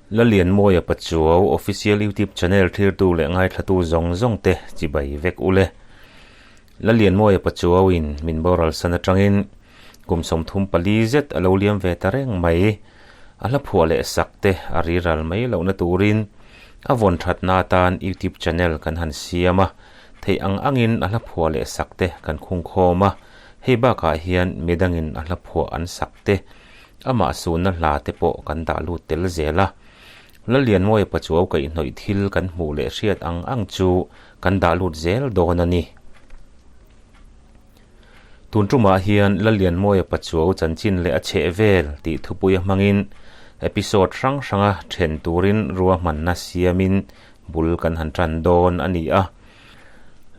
Lalianmawia Pachuau Official YouTube Channel thlirtu leh ngaithlatu zawng zawng te chibai vek u le. Lalianmawia Pachuau in min boral san atangin kum 34 zet a lo liam ve ta reng mai. A hla phuah leh sak te a ri ral mai lohna turin a vawn thatna atan YouTube Channel kan han siam a, theih ang angin a hla phuah leh sak te kan khung khawm a, hei bakah hian midangin a hla phuah an sak te Amah sunna hla te pawh kan dah lut tel zel a. Lalianmawia Pachuau kaihhnawih thil kan hmuh leh hriat ang ang chu kan dah lut zel dawn a ni. Tun tumah hian Lalianmawia Pachuau chanchin leh a chheh vel tih thupuia hmangin episode hrang hranga then turin ruahmanna siamin bul kan han tan dawn a ni a.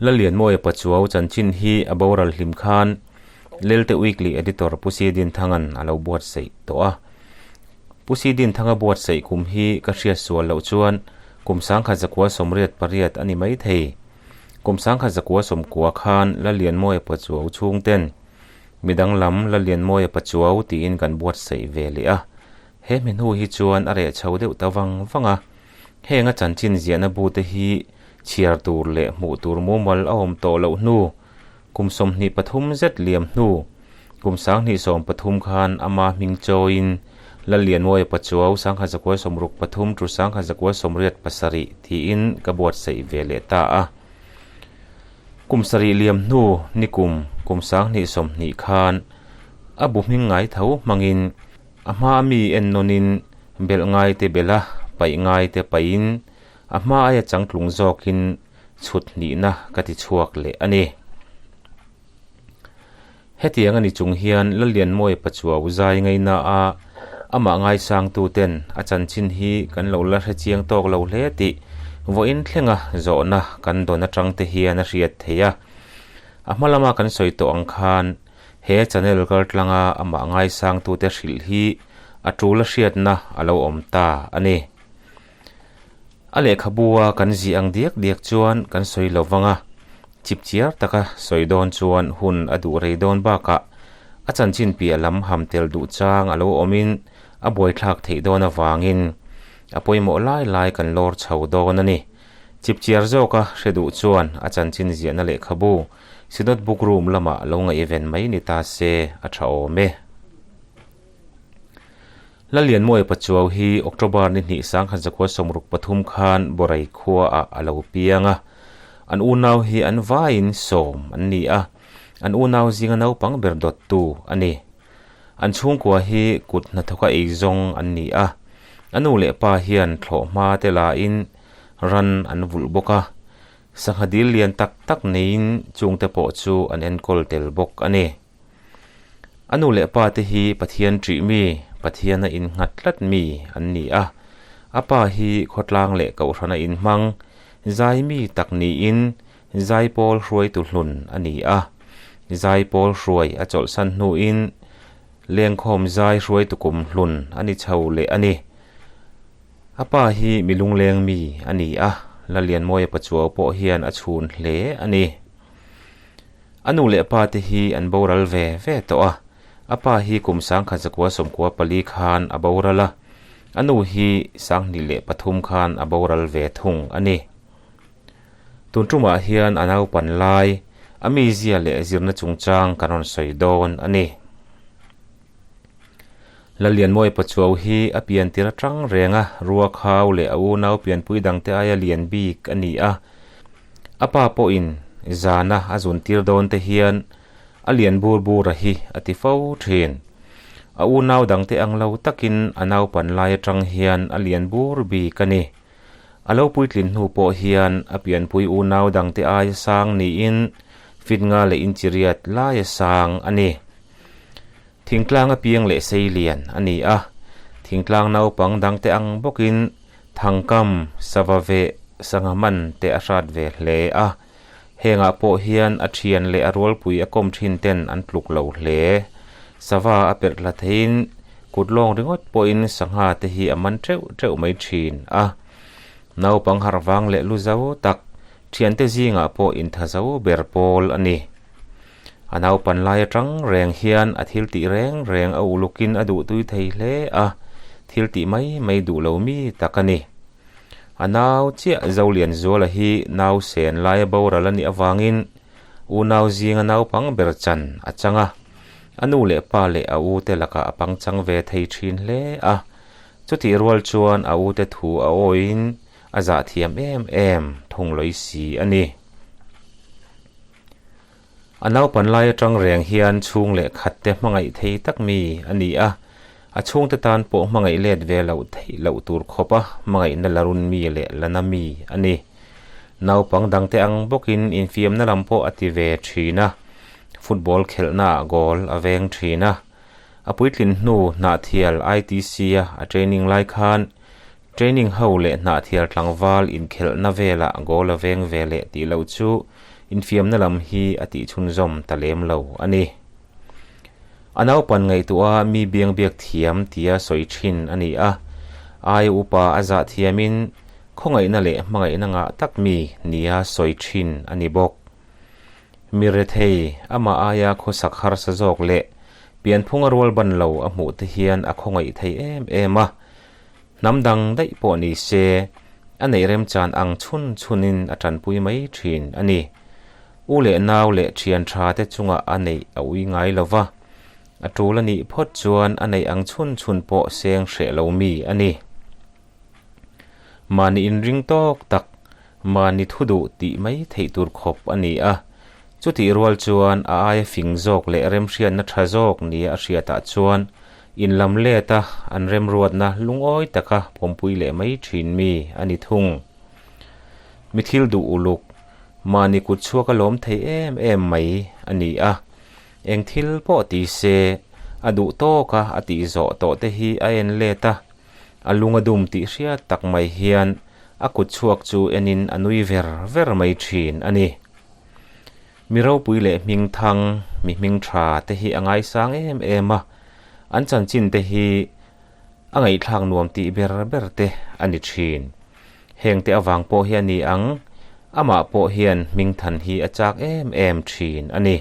Lalianmawia Pachuau chanchin hi a boral hlim khan Lelte Weekly Editor Pu Si Dinthanga'n a lo buatsaih tawh a. Pu Si Dinthanga buatsaih kum hi ka hriat sual loh chuan kum 1988 a ni mai thei. Kum 1999 khan Lalianmawia Pachuau chhungten midang lam Lalianmawia Pachuau tiin kan buatsaih ve leh a. He hmi hnu hi chuan a reh chho deuh ta vang vang a. Heng a chanchin ziahna bu te hi chhiar tur leh hmuh tur mumal a awm tawh loh hnu Kum 23 zet liam hnu, kum 2013 khan ama hming chawiin Lalianmawia Pachuau 1963 to 1987 tiin ka buatsaih ve leh ta a. Kum sarih liam hnu nikum kum 2020 khan a bu hming ngai tho hmangin a hma mi en nawnin belh ngai te belh a, paih ngai te paihin a hma aia changtlung zawkin chhut hnihna ka ti chhuak leh a ni. Hetiang a ni chung hian Lalianmawia Pachuau zai ngaina a, amah ngaisangtu ten a chanchin hi kan lo la hre chiang tawk lo hle tih vawiin thlenga zawhna kan dawn atang te hian a hriat theih a. A hma lama kan sawi tawh ang khan he channel kaltlanga amah ngaisangtu te hrilh hi a tul a hriatna a lo awm ta a ni. A lehkhabua kan zih ang diak diak chuan kan sawi lo vang a, chipchiar taka sawi dawn chuan hun a duh rei dawn bakah a chanchin piah lam ham tel duh chang a lo awmin a buaithlak theih dawn avangin a pawimawh lai lai kan lawr chho dawn a ni. Chipchiar zawka hre duh chuan a chanchin ziahna lehkhabu Synod Book Room lamah lo ngaihven mai ni ta se a tha awm e. Lalianmawia Pachuau hi October ni hnih 1963 khan Borai khuaah a lo piang a. An unau hi an vaiin sawm an ni a, an unau zinga naupang ber dawttu a ni. An chhungkua hi kut hnathawka ei zawng an ni a, a nu leh pa hian thlawh hma te lain ran an vulh bawk a. Sangha dil lian tak tak neiin chungte pawh chu an enkawl tel bawk a ni. A nu leh pa te hi Pathian ṭih mi, Pathiana innghat tlat mi an ni a. A pa hi khawtlang leh kohhrana inhmang, zai mi tak niin Zaipawl hruaitu hlun a ni a. Zaipawl hruai a chawlhsan hnuin Lengkhawm zai hruaitu kum hlun a ni chho leh a ni. A pa hi mi lungleng mi a ni a, Lalianmawia Pachuau pawh hian a chhun hle a ni. A nu leh pa te hi an boral ve ve tawh a, a pa hi kum 1994 khan a boral a, a nu hi 2003 khan a boral ve thung a ni. Tun tumah hian a naupan lai, a mizia leh zirna chungchang kan rawn sawi dawn a ni. Lalianmawia Pachuau hi a pian tir atang reng a, Ruakhau leh a unau pianpui dangte aia lian bik a ni a. A pa pawhin zana a zun tir dawn te hian a lian bur bur a hi a ti fo thin. A unau dangte ang lo takin a naupan lai atang hian a lian bur bik a ni. A lo puitlin hnu pawh hian a pianpui unau dangte aia sang niin fit nga leh inchiriat laia sang a ni. Thingtlang a piang leh sei lian a ni a, thingtlang naupang dangte ang bawkin thangkam, sava veh, sangha man te a hrat ve hle a. Hengah pawh hian a thian leh a rualpui a kawm thin ten an tluk lo hle. Sava a perh hla theiin kut lawng ringawt pawhin sangha te hi a man teuh teuh mai thin a. Naupang harh vang leh lu zo tak, thiante zingah pawh intha zo ber pawl a ni. A naupan lai atang reng hian a thil tih reng reng a ulukin a duhtui thei hle a. thil tih mai mai duh lo mi tak a ni. A nau chiah Zolianzuala hi nau sen laia boral a nih avangin unau zinga naupang ber chan a chang a, a nu leh pa leh a u te lakah a pangchang ve thei thin hle a. Chutih rual chuan a u te thu a awiin a zah thiam em em thung lawi si a ni. A naupan lai atang reng hian chhung leh khat te hmangaih thei tak mi a ni a, a chhungte tan pawh hmangaih let ve loh theih loh tur khawpa hmangaihna la run mi leh la na mi a ni. Naupang dangte ang bawkin infiamna lam pawh a ti ve thin a, football khelhnaah goal a veng thin a. A puitlin hnu Hnahthial ITC-a a training lai khan Training ho leh hnahthial tlangval inkhelhna velah goal a veng ve leh tih loh chu infiamna lam hi a tih chhunzawm ta lem lo a ni. A naupan ngaihtuah mi biangbiak thiam tia sawi thin a ni a, ai upa a zah thiamin khawngaihna leh hmangaihna ngah tak mi nia sawi thin a ni bawk. Mi rethei, amah aia khawsak harsa zawk leh pianphunga rual ban lo a hmuh te hian a khawngaih thei em em a, Hnam dang daih pawh ni se, a neih remchan ang chhun chhunin a tanpui mai thin a ni. U leh nau leh thian tha te chungah a neih a ui ngai lo va, a tul a nih phawt chuan a neih ang chhun chhun pawh seng hreh lo mi a ni. Mahni inring tawk tak, mahni thu duh tih mai theih tur khawp a ni a. Chutih rual chuan a aia fing zawk leh remhriatna tha zawk nia a hriatah chuan In lam let a an remruatna lungawi taka pawmpui leh mai thin mi a ni thung. Mi thil duh uluk, mahni kut chhuak a lawm thei em em mai a ni a. Eng thil pawh ti se, a duh tawk a a tih zawh tawh te hi a en let a, a lung a dum tih hriat tak mai hian a kut chhuak chu enin a nui ver ver mai thin a ni. Mi ropui leh hming thang, mi hming tha te hi a ngaisang em em a, an chanchin te hi a ngaihthlak nuam tih ber ber te a ni thin. Heng te avang pawh hi a ni ang, amah pawh hian hming than hi a chak em em thin a ni.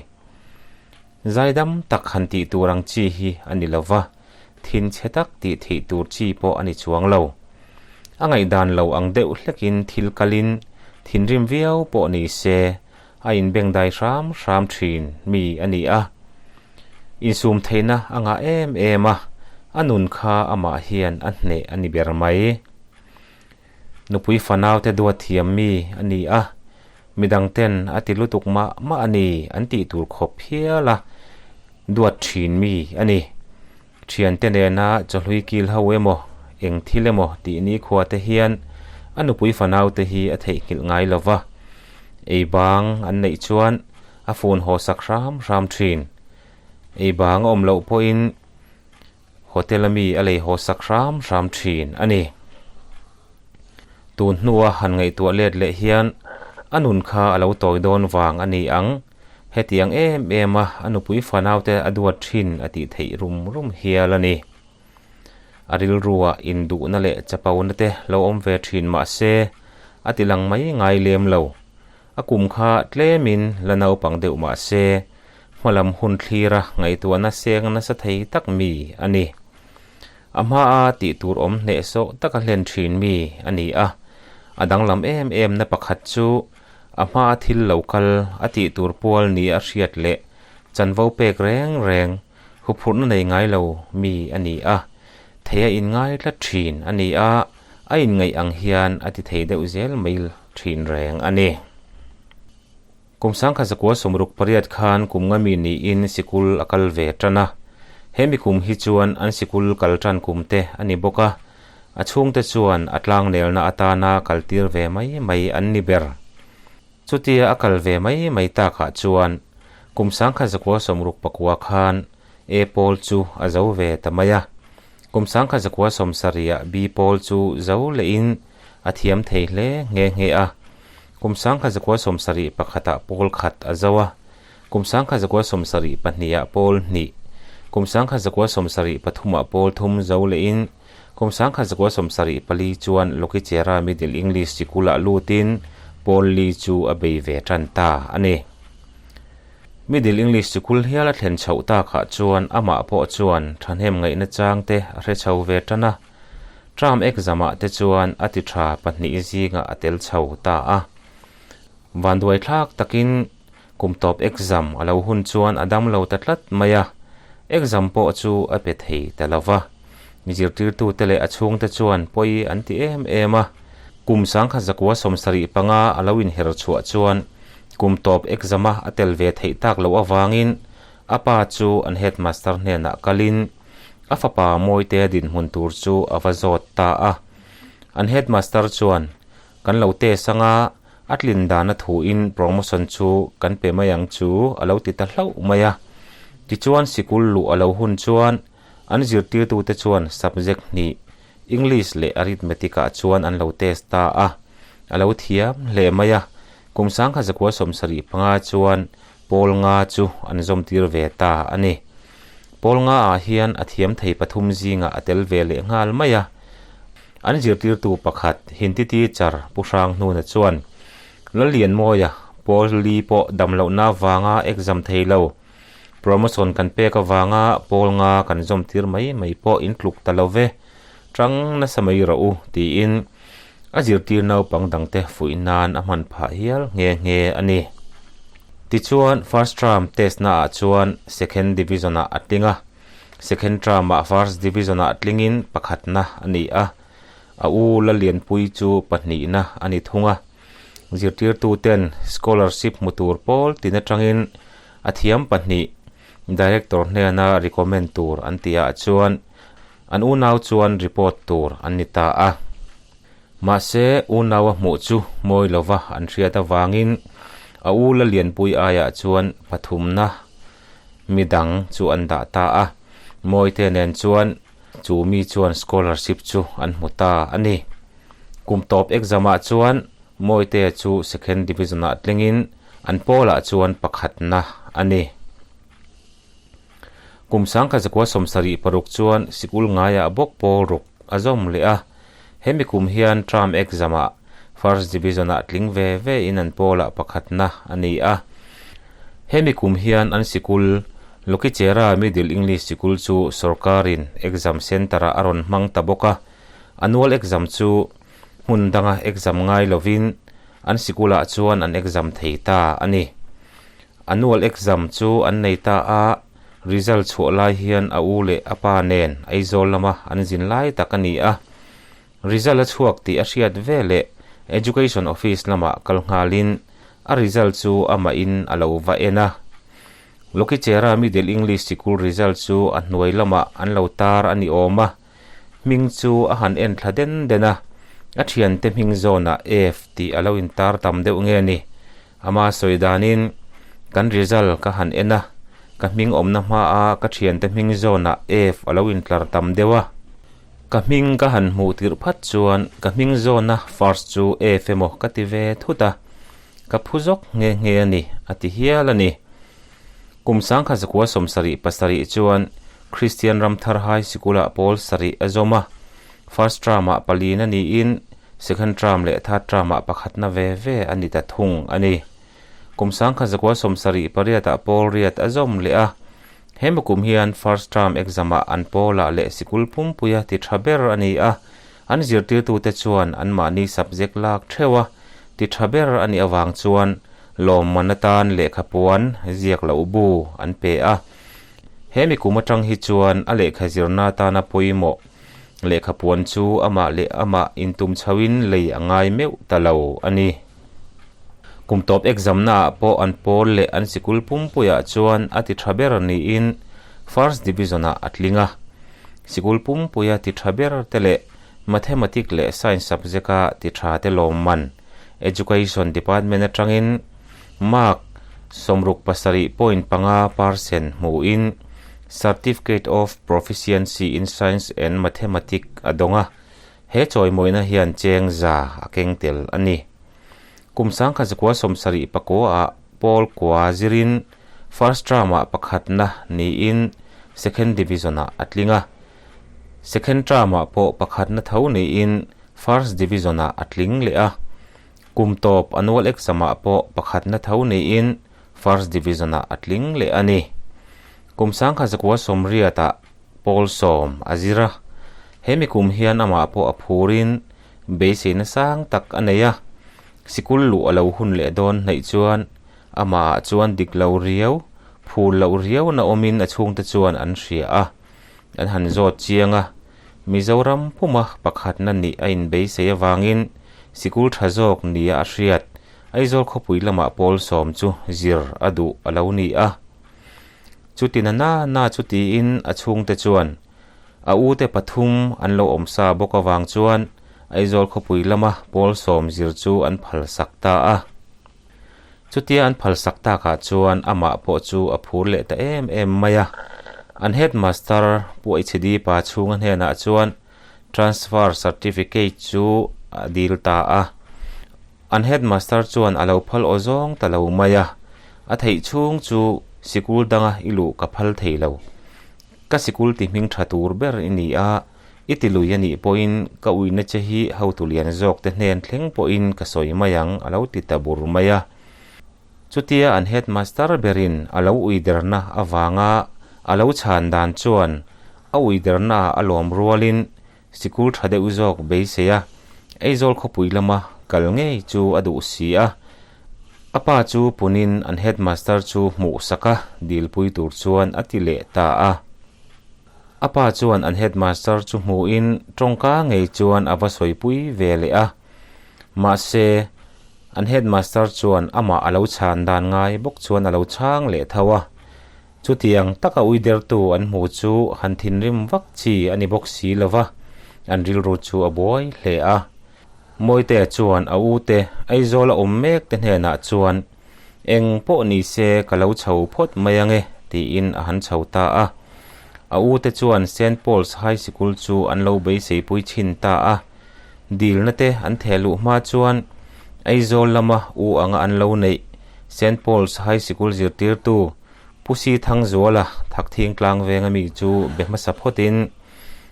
Zaidam tak han tih tur ang chi hi a ni lo va, thinchhe tak tih theih tur chi pawh a ni chuang lo. A ngaihdan lo ang deuh hlekin thil kalin thinrim viau pawh ni se, a inbengdai hram hram thin mi a ni a. Insum theihna a ngah em em a, a nun kha amah hian a hneh a ni ber mai. Nupui fanaute duat thiam mi a ni a, midang ten a ti lutuk mah mah a ni an tih tur khawp hial a duat thin mi a ni. Thiante nena chawhlui kil ho emaw, eng thil emaw tih nikhua te hian a nupui fanaute hi a theihnghilh ngai lo va, ei bang an neih chuan a fun haw sak hram hram thin. Ei bang a awm loh pawhin Hotel a mi a lei haw sak hram hram thin a ni. Tun hnua han ngaihtuah let leh hian a nun kha a lo tawi dawn vang a ni ang. Hetiang em em a a nupui fanaute a duat thin a tih theih rum rum hial a ni. A rilruah induhna leh chapona te lo awm ve thin mah se a ti lang mai ngai lem lo. A kum kha tlemin la naupang deuh mah se hmalam hun thlira ngaihtuahna seng nasa thei tak mi a ni. A hmaa tih tur awm hnehsawh taka hlen thin mi a ni a, a danglam em em na pakhat chu a hmaa thil lo kal a tih tur pual nia a hriat leh chanvo pek reng reng huphurhna nei ngai lo mi a ni a, thei a inngai tlat thin a ni a, a inngaih ang hian a ti thei deuh zel mai thin reng a ni. Kum sangkhat zakua 68 khan kum nga mi niin sikul a kal ve tan a. He mi kum hi chuan an sikul kal tan kum te a ni bawk a, a chhungte chuan a tlangnelna atana kaltir ve mai mai an ni ber. Chutia a kal ve mai mai takah chuan kum sangkhat zakua 69 khan A pawl chu a zo ve ta mai a. Kum sangkhat zakua sawmsarihah B pawl chu zo lehin a thiam thei hle nghe nghe a. Kum 1971-ah pawl khat a zo a, kum 1972-ah pawl hnih, kum 1973-ah pawl thum zo lehin kum 1974 chuan Lokichera Middle English Sikulah lutin pawl li chu a bei ve tan ta a ni. Middle English Sikul hial a thlen chhoh takah chuan amah pawh chuan thahnem ngaihna changte a hre chho ve tan a. Term exam-ah te chuan a ti tha pahnih zingah a tel chho ta a. Vanduai thlak takin kum tawp exam a lo hun chuan a dam lo ta tlat mai a, exam pawh chu a pe thei ta lo va. Zirtirtute leh a chhungte chuan pawi an ti em em a. Kum sangkhat zakua 75 a lo inher chhuah chuan kum tawp exam-a a tel ve theih tak loh avangin a pa chu an headmaster hnenah kalin a fapa Mawite dinhmun tur chu a va zawt ta a. An headmaster chuan, Kan lo test anga a tlin dana thuin promotion chu kan pe mai ang chu a lo ti ta hlauh mai a. Tichuan sikul luh a lo hun chuan an zirtirtute chuan subject hnih English leh Arithmetic ah chuan an lo test ta a, a lo thiam hle mai a. Kum 1975 chuan pawl nga chu an zawmtir ve ta a ni. Pawl nga ah hian a thiam thei pathum zingah a tel ve leh nghal mai a. An zirtirtu pakhat Hindi teacher Pu Hranghnuna chuan, Lallianmawia, pawl li pawh damlohna vanga exam thei lo. Promotion kan pek avanga pawl nga kan zawm tir mai mai pawh in tluk ta lo ve, tang nasa mai rawh u tiin a zirtir naupang dangte fuih nan a hman phah hial nghe nghe a ni. Tichuan first term test naah chuan second division ah a tling a, second term ah first division ah tlingin pakhatna a ni a, a u Lalianpui chu pahnihna a ni thung a. Zirtirtuten scholarship hmu tur pawl tin atangin a thiam pahnih Director hnena recommend tur an tihah chuan an unau chuan report tur an ni ta a. Mahse unau a hmuh chu mawi lova an hriat avangin a u la lianpui aiah chuan pathumna midang chu an dah ta a. Mawite nen chuan Chu mi chuan scholarship chu an hmu ta a ni. Kum tawp exam ah chuan Mawitea chu second division ah tlingin an pawlah chuan pakhatna a ni. Kum 1976 chuan sikul ngaiah bawk pawl ruk a zawm leh a. Hemi kum hian term exam ah first division ah tling ve ve in an pawlah pakhatna a ni a. Hemi kum hian an sikul Lokichera Middle English Sikul chu sorkarin exam centre-ah a rawn hmang ta bawk a, annual exam chu hmun danga exam ngai lovin an sikulah chuan an exam thei ta a ni. Annual exam chu an nei ta a, result chhuah lai hian a u leh a pa nen Aizawl lama an zin lai tak a ni a. Result a chhuak tih a hriat veleh Education Office lamah kal nghalin a result chu amahin a lo va en a. Lokichera Middle English Sikul result chu a hnuai lamah an lo tar a ni awm a, hming chu a han en thla den den a, a thiante hming zawnah F tih a lo intar tam deuh nge ni. Ama sawi danin, Kan result ka han en a, ka hming awmna hmaa ka thiante hming zawnah F a lo intlar tam deuh a. Ka hming ka han hmuh tirh phat chuan ka hming zawna first chu F emaw ka ti ve thut a, ka phu zawk nghe nghe a ni, a ti hial a ni. Kum 1977 chuan Kristian Ramthar High Sikul-ah pawl sarih a zawm a, first term-ah palina niin second term leh third term-ah pakhatna ve ve a ni ta thung a ni. Kum 1978-ah pawl riat a zawm leh a, Hemi kum hian first term exam-ah an pawlah leh sikul pumpuia ti tha ber a ni a, an zirtirtute chuan anmahni subject lak theuh a ti tha ber a nih avang chuan lawmman atan lehkha puan ziak loh bu an pe a. Hemi kum atang hi chuan a lehkha zirna atana pawimawh lehkha puan chu amah leh amah intum chhoin lei a ngai meuh ta lo a ni. Kum tawp exam naah pawh an pawl leh an sikul pumpuiah chuan a ti tha ber niin First Division ah a tling a. Sikul pumpuia ti tha ber te leh Mathematic leh Science subject a ti tha te lawmman Education Department atangin mark 67.5 percent hmuhin Certificate of Proficiency in Science and Mathematic a dawng a. He chawimawina hian cheng za a keng tel a ni. Kum 1979 ah Paul Kua zirin First Term-ah pakhatna niin Second Division-ah a tling a. Second Term-ah pawh pakhatna tho niin First Division-ah a tling leh a. Kum tawp Annual Exam-ah pawh pakhatna tho niin First Division-ah a tling leh a ni. Kum 1980 ah Pawl sawm a zir a. He mi kum hian amah pawh a phurin beiseina sang tak a nei a, sikul luh a lo hun leh dawn hnaih chuan amahah chuan dik lo riau, phur loh riau na awmin a chhungte chuan an hria a, an han zawt chiang a. Mizoram puma pakhatna nih a inbeisei avangin sikul tha zawk nia a hriat Aizawl khawpui lamah pawl sawm chu zir a duh a lo ni a. Chuti na na na chu tiin a chhungte chuan a ute pathum an lo awm sa bawk avang chuan Aizawl khawpui lama pawl sawm zir chu an phalsak ta a. Chutia an phalsak takah chuan amah pawh chu a phur leh ta em em mai a. An headmaster Pu HD pa chhunga hnenah chuan transfer certificate chu a dil ta a. An headmaster chuan a lo phal aw zawng ta lo mai a, a theih chhung chu sikul danga i luh ka phal thei lo. Ka sikul ti hming tha tur ber i ni a, i ti lui a nih pawhin ka uina che hi hotu lian zawk te hnen thleng pawhin ka sawi mai ang a lo ti ta bur mai a. Chutia an headmaster berin a lo ui derna avanga a lo chhan dan chuan a ui dernaah a lawm rualin Sikul tha deuh zawk beisei a, Aizawl khawpui lama kal ngei chu a duh si a. A pa chu punin an headmaster chu hmuh sak a, dilpui tur chuan a ti leh ta a. A pa chuan an headmaster chu hmuhin tawngka ngei chuan a va sawipui ve leh a. Mahse, an headmaster chuan amah a lo chhan dan ngai bawk chuan a lo chhang leh tho a. Chutiang taka uidertu an hmuh chu han thinrim vak chi a ni bawk si lo va, an rilru chu a buai hle a. Mawitea chuan a ute Aizawl a awm mek te hnenah chuan, Eng pawh ni se ka lo chho phawt mai ange, tiin a han chho ta a. A ute chuan Saint Paul's High Sikul chu an lo beiseipui chhin ta a. Dilna te an theh luh hma chuan Aizawl lama u anga an lo neih Saint Paul's High Sikul zirtirtu Pu Si Thangzuala Thakthing tlang venga mi chu be hmasa phawtin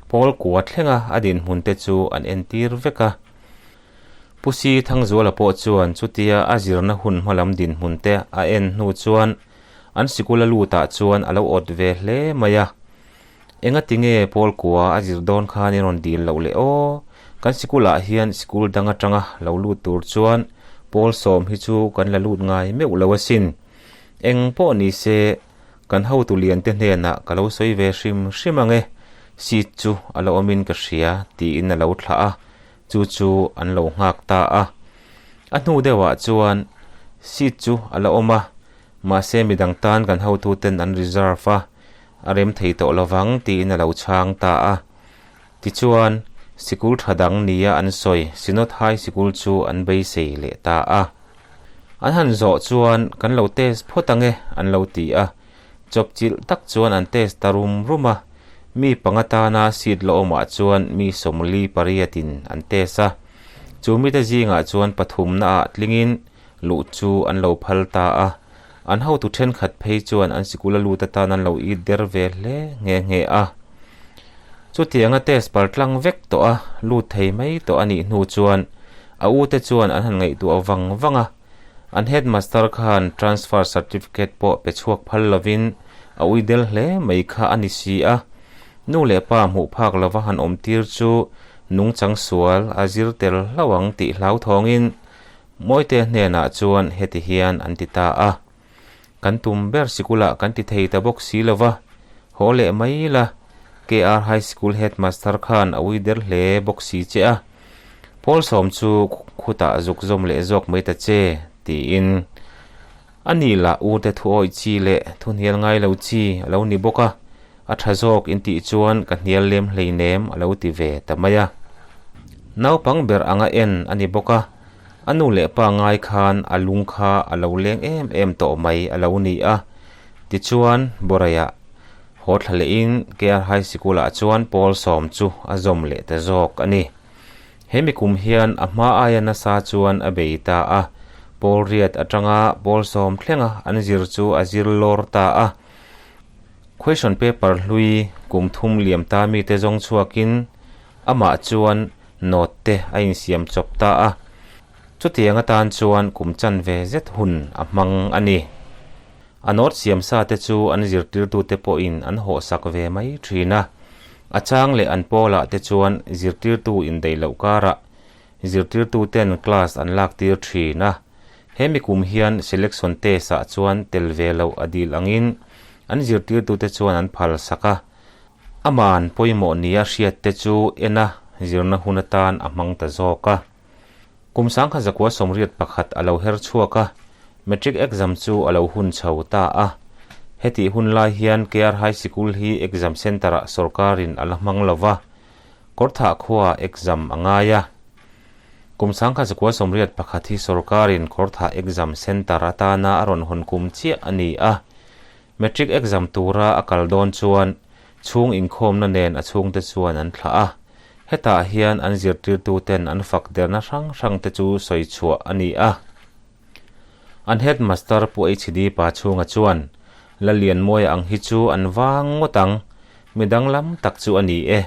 Paul kua thlenga a dinhmun te chu an entir vek a. Pu Si Thangzuala pawh chuan chutia a zirna hun hmalam dinhmun te a en hnu chuan an sikul a lutah chuan a lo awt ve hle mai a. Engati nge Paul kua a zir dawn khan i rawn dil loh le aw? Kan sikulah hian sikul dang atanga lo lut tur chuan Paul sawm hi chu kan la lut ngai meuh lo asin. Eng pawh ni se, kan hotu liante hnenah ka lo sawi ve hrim hrim ang e, seat chu a la awmin ka hria, tiin a lo thlah a, chu chu an lo nghak ta a. A hnu deuhah chuan seat chu a la awm a, mahse midang tan kan hotuten an reserve a, a rem thei tawh lovang tiin a lo chhang ta a. Tichuan, sikul tha dang nia an sawi Synod High Sikul chu an beisei leh ta a. An han zawh chuan kan lo test phawt ang e an lo ti a, chawpchilh tak chuan an test ta rum rum a, mi panga tana seat la awmah chuan mi sawmli pariatin an test a, chu mite zingah chuan pathumna ah tlingin luh chu an lo phal ta a, an hotu thenkhat phei chuan an sikul a lut atan an lo it der ve hle nghe nghe a. Chutianga test pal tlang vek tawh a, lut thei mai tawh a nih hnu chuan a ute chuan an han ngaihtuah vang vang a, an headmaster khan transfer certificate pawh pe chhuak phal lovin a ui del hle mai kha a ni si a, nu leh pa hmuh phak lova han awm tir chu nungchang sual a zir tel hlauh ang tih hlauthawngin Mawite hnenah chuan heti hian an ti ta a, Kan tum ber sikulah kan ti thei ta bawk si lo va, haw leh mai la, KR High School Headmaster khan a ui der hle bawk si che a, Paul sawm chu khutah zuk zawm leh zawk mai ta che, tiin. A ni lah u te thu awih chi leh thu hnial ngai lo chi a lo ni bawk a, a tha zawk intih chuan ka hnial lem hleinem a lo ti ve ta mai a. Naupang ber anga en a ni bawk a, a nu leh pa ngai khan a lung kha a lo leng em em tawh mai a lo ni a. Tichuan, Boraiah haw thla lehin KR High Sikul-ah chuan pawl sawm chu a zawm leh ta zawk a ni. He mi kum hian a hma aia nasa chuan a bei ta a, pawl riat atanga pawl sawm thlenga an zir chu a zir lawr ta a. Question paper hlui kum thum liam ta mite zawng chhuakin amah chuan note te a insiam chawp ta a, chutiang atan chuan kum chanve zet hun a hmang a ni. A note siam sa te chu an zirtirtute pawhin an hawhsak ve mai thin a. A chang leh an pawlah te chuan zirtirtu indaih loh karah zirtirtuten class an lak tir thin a. Hemi kum hian selection test ah chuan tel ve loh a dil angin an zirtirtute chuan an phal sak a. Aman pawimawh nia hriat te chu en a zirna hun atan a hmang ta zawk a. Kum 1981 a lo her chhuak a, Matric exam chu a lo hun chho ta a. Hetih hun lai hian KR High Sikul hi exam centre-ah sawrkarin a la hmang lo va, Kawrthah khuaah exam a ngai a. Kum 1981 hi sawrkarin Kawrthah exam centre atana a rawn hawn kum chiah a ni a. Matric exam tura a kal dawn chuan chhung inkhawmna nen a chhungte chuan an thlah a. Hetah hian an zirtirtuten an fak derna hrang hrangte chu sawi chhuah a ni a. An headmaster Pu HD Pachhunga chuan, Lalianmawia ang hi chu an vang ngawt ang, mi danglam tak chu a ni e.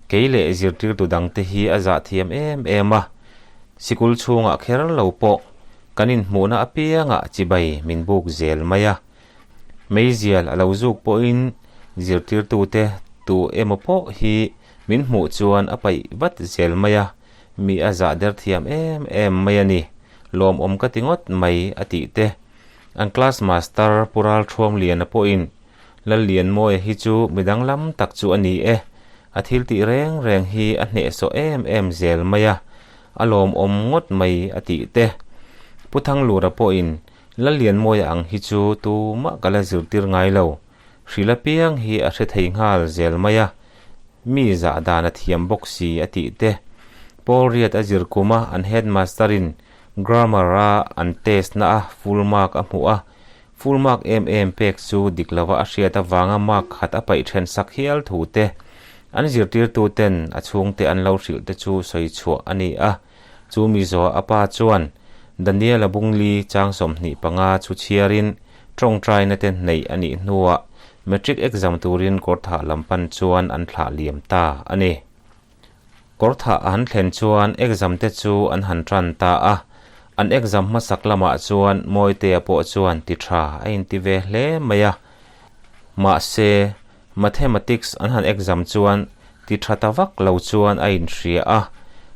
Kei leh zirtirtu dangte hi a zah thiam em em a, sikul chhungah kher lo pawh kan inhmuhna apiangah chibai min buk zel mai a. Meizial a lo zuk pawhin zirtirtute tu emaw pawh hi min hmuh chuan a paih vat zel mai a, mi a zah der thiam em em mai a ni, lawmawm ka ti ngawt mai a tih te. An class master Pu Ralthuamliana pawhin Lallianmawia hi chu mi danglam tak chu a ni e, a thil tih reng reng hi a hnehsawh em em zel mai a, a lawmawm ngawt mai a tih te. Pu Thanglura pawhin Lallianmawia ang hi chu tumah ka la zirtir ngai lo. Hrila piang hi a hre thei nghal zel mai a, mi zah dan a thiam bawk si a tih te. Paul Riat a zir kum a, an headmaster in grammar a an test na a full mark a hmuh a, full mark em em pek chu dik lova a hriat avanga mark khat a paih then sak hial thu te. An zirtirtu ten a chhungte an lo hrilh te chu sawi chhuah a ni a. Chu mi zawh a pa chuan Daniela Bungli chang 25 chu chhiarin tawngtaina te hneih a nih hnuah Matric exam turin Kawrthah lam pan chuan an thlah liam ta a ni. Kawrthah a han thlen chuan exam te chu an han tan ta a, an exam hmasak lamah chuan Mawitea pawh chuan ti tha a inti ve hle mai a. Mahse, Mathematics an han exam chuan ti tha ta vak lo chuan a inhria a,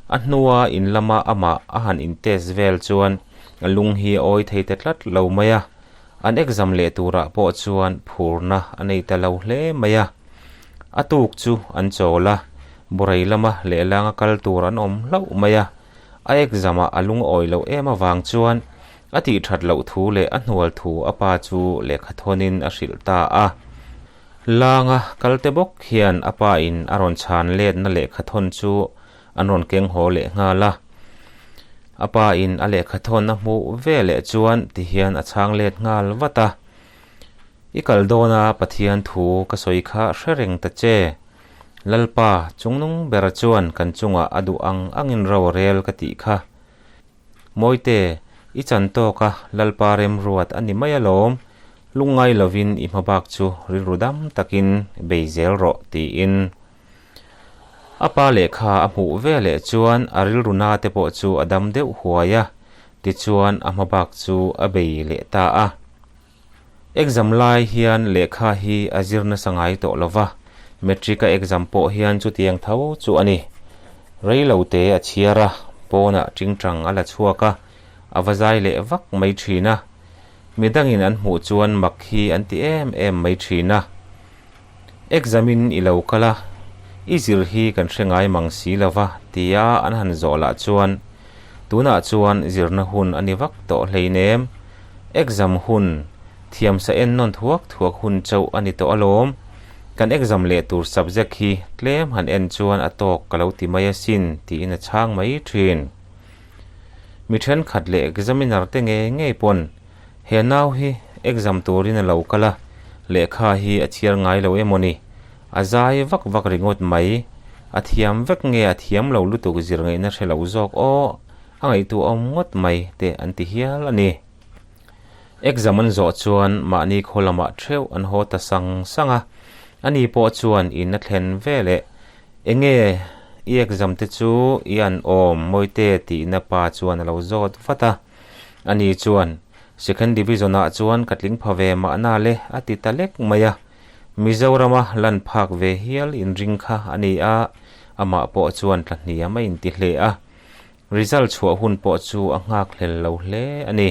a hnua in lama amah a han in test vel chuan a lung hi a awi thei ta tlat lo mai a, an exam leh turah pawh chuan phurna a nei ta lo hle mai a. A tuk chu an chawl a, Burai lama lehlanga kal tur an awm hlauh mai a, a exam ah a lung awi loh em avang chuan A tih that loh thu leh a hnual thu a pa chu lehkha thawnin a hrilh ta a. Langa kal te bawk hian a pa in a rawn chhan letna lehkha thawn chu an rawn keng haw leh nghal a. A pa in a lehkha thawn a hmuh ve leh chuan ti hian a chhang let nghal vat a. I kal dawn a Pathian thu ka sawi kha hre reng ta che. Lalpa chungnung bera chuan kan chungah a duh ang angin ro a rel ka tih kha. Mawite, i chan tawk a, Lalpa remruat a ni mai alawm, lungngai lovin i hmabak chu rilru dam takin bei zel rawh, tiin. A pa lehkha a hmuh ve leh chuan a rilru na te pawh chu a dam deuh huai a, tichuan a hmabak chu a bei leh ta a. Exam lai hian lehkha hi a zir nasa ngai tawh lo va, Matric a exam pawh hian chutiang tho chu a ni. Rei lo te a chhiar a, pawnah tingtang a la chhuak a, a va zai leh vak mai thin a. Midangin an hmuh chuan mak hi an ti em em mai thin a. Exam in i lo kal a, i zir hi kan hre ngai mang si lo va tia an han zawh lah chuan tunah chuan zirna hun a ni vak tawh hleinem. Exam hun, thiamsa en nawn thuak thuak hun chauh a ni tawh alawm. Kan exam leh tur subject hi tlem han en chuan a tawk ka lo ti mai asin tiin a chhang mai thin. Mi thenkhat leh examiner te ngei ngei pawn He nau hi exam turin a lo kal a, lehkha hi a chhiar ngai lo emaw ni? A zai vak vak ringawt mai. A thiam vek nge a thiam lo lutuk zir ngaihna hre lo zawk aw, a ngaihtuah awm ngawt mai te an ti hial a ni. Exam an zawh chuan mahni khaw lamah theuh an haw ta sang sang a, ani pawh chuan in a thlen veleh enge i exam te chu i an awm mawite tihna pa chuan a lo zawt vat a. Ani chuan, Second Division-ah chuan ka tling pha ve mahna le, a ti ta lek mai a. Mizorama lan phak ve hial inring kha a ni a, amah pawh chuan tlahniam a inti hle a. Result chhuah hun pawh chu a nghak hlel lo hle a ni.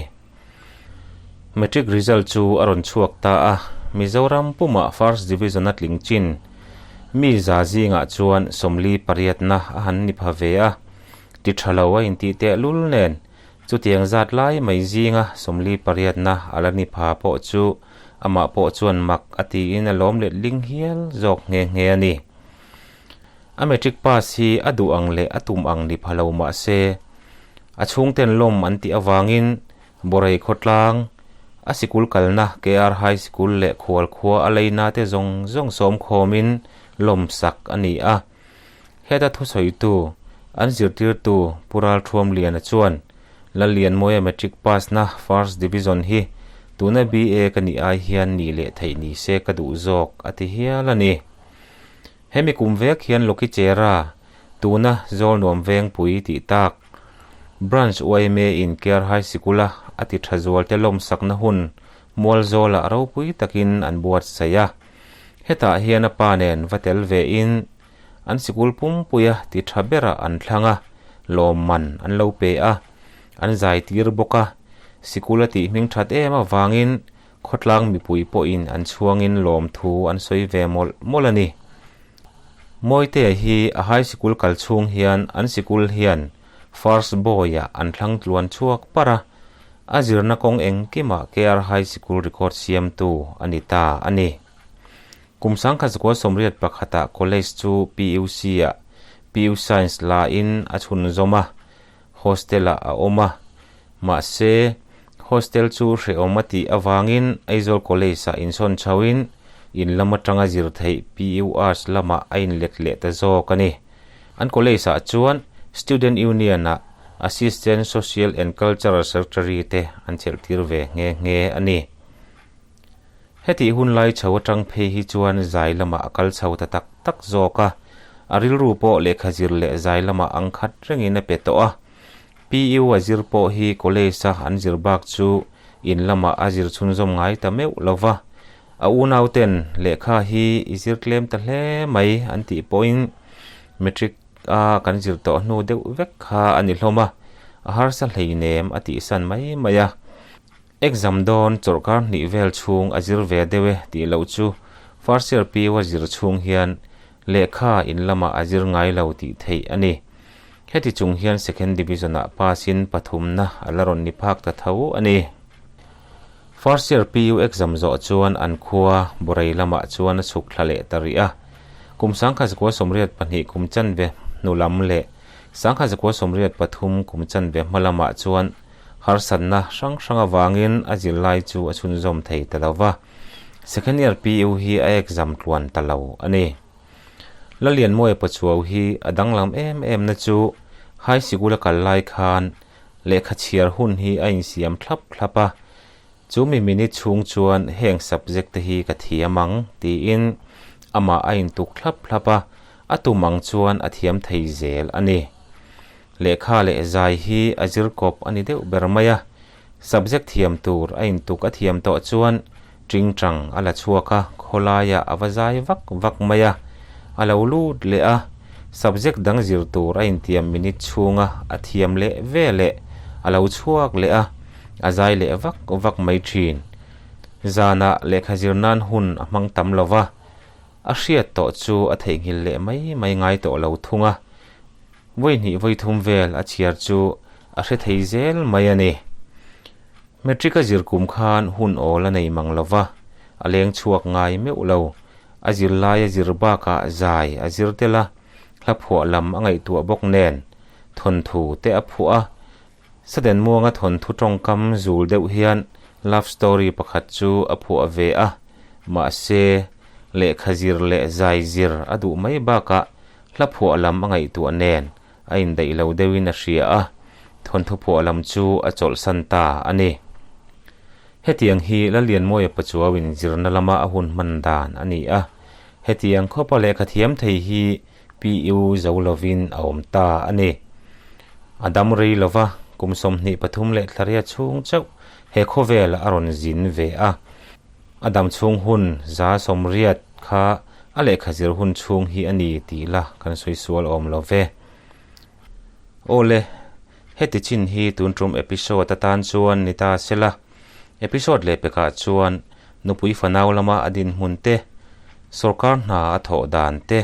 Matric result chu a rawn chhuak ta a, Mizoram pumah First Division a tling chin mi za zingah chuan sawmli pariatna a han ni pha ve a, ti tha lo a intih tehlul nen chutiang zat lai mai zinga sawmli pariatna a la ni pha pawh chu amah pawh chuan mak a tiin a lawm letling hial zawk nghe nghe a ni. A matric pass hi a duh ang leh a tum ang ni pha lo mah se, a chhungten lawm an tih avangin Borei khawtlang, a sikul kalna KR High School leh khual khua a leina te zawng zawng sawm khawmin lawm sak a ni a. Heta thusawitu, an zirtirtu Pu Ralthuamliana chuan Lallianmawia matric pass na First Division hi tuna BA ka nih ai hian nih leh theih ni se ka duh zawk a ti hial a ni. Hemi kum vek hian Lokichera, tuna Zawlnuam Vengpui tih tak, Branch yma in Care High Sikula a ti tha zualte lawmsakna hun Mualzawlah ropui takin an buatsaih a. Hetah hian a pa nen va tel ve in an sikul pumpuia ti tha berah an thlang a, lawmman an lo pe a, an zai tir bawk a. Sikul a tih hming that em avangin Khawtlang mipui pawhin an chhuangin lawmthu an sawi ve mawlh mawlh a ni. Mawitea hi a high sikul kal chhung hian an sikul hian first boy-ah an thlang tluan chhuak parh a, a zirna kawng engkimah KR High Sikul record siamtu a ni ta a ni. Kum sangkhat zakua sawmriat pakhatah college chu PUC-ah PU Science la-in a chhunzawm a, Hostel-ah a awm a, mahse, hostel chu hrehawm a tih avangin Aizawl College-ah insawn chhoin in lam atanga zir theih PU Arts lamah a inlet leh ta zawk a ni. An college-ah chuan Student Union-ah Assistant Social and Cultural Secretary te an chelhtir ve nghe nghe a ni. Hetih hun lai chho atang phei hi chuan zai lamah a kal chho ta tak tak zawk a, a rilru pawh lehkha zir leh zai lamah ang khat rengin a pe tawh a. PU a zir pawh hi college a an zir bak chu in lamah a zir chhunzawm ngai ta meuh lo va, a unauten lehkha hi i zir tlem ta hle mai an tih pawhin matric a kan zir tawh hnu deuh vek kha a ni hlawm a, a harsa hleinem a tihsan mai mai a. Exam dawn chawlhkar hnih vel chhung a zir ve deuh e tih loh chu first year PU a zir chhung hian lehkha in lamah a zir ngai lo tih theih a ni. Heti chung hian second division ah pass in pathumna a la rawn ni phak ta tho a ni. First year PU exam zawh chuan an khua Borei lamah chuan a chhuk thla leh ta rih a. Kum sangkhat zakua 82 kum chanve hnu lam leh sangkhat zakua 83 kum chanve hma lamah chuan Harsatna hrang hrang avangin a zirlai chu a chhunzawm thei ta lo va, second year PU hi a exam tluan ta lo a ni. Lalianmawia Pachuau hi a danglam em em na chu high sikul a kal lai khan lehkha chhiar hun hi a insiam thlap thlap a, chu mi minute chhung chuan heng subject te hi ka thiam ang tiin amah a intuk thlap thlap a, a tum ang chuan a thiam thei zel a ni. Lehkha leh zai hi a zir kawp a ni deuh ber mai a, subject thiam tur a intuk a thiam tawh chuan tingtang a la chhuak a, khawlaiah a va zai vak vak mai a, a lo lut leh a, subject dang zir tur a intiam minute chhunga a thiam leh ve leh a lo chhuak leh a, a zai leh vak vak mai thin. Zanah lehkha zir nan hun a hmang tam lo va, a hriat tawh chu a theihnghilh leh mai mai ngai tawh lo thung a. Vawi hnih vawi thum vel a chhiar chu a hre thei zel mai a ni. Matric a zir kum khan hun awl a nei mang lo va, a leng chhuak ngai meuh lo. A zir lai a zir bakah zai a zir tel a, hla phuah lam a ngaihtuah bawk nen thawnthu te a phuah a. Saden Muanga thawnthu tawngkam zul deuh hian love story pakhat chu a phuah ve a, mahse lehkha zir leh zai zir a duh mai bakah Hla phuah lam a ngaihtuah nen a indaih lo deuhin a hria a, thawnthu phuah lam chu a chawlhsan ta a ni. Hetiang hi Lalianmawia Pachuauin zirna lama a hun hman dan a ni a, hetiang khawpa lehkha thiam thei hi PU zo lovin a awm ta a ni. A dam rei lova, kum 23 leh thlaria chhung chauh he khawvelah a rawn zin ve a, a dam chhung hun 180. kha a lehkha zir hun chhung hi a ni tih la kan sawi sual awm lo ve. Aw le, heti chin hi tun tum episode atan chuan ni ta se la, episode leh pekah chuan nupui fanau lama a dinhmun te, sawrkar hna a thawh dan te,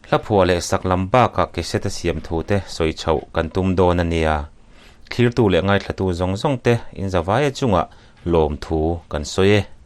hla phuah leh sak lam bakah cassette a siam thu te sawi chhoh kan tum dawn a nia. Thlirtu leh ngaithlatu zawng zawng te inzavaia chungah lawmthu kan sawi e.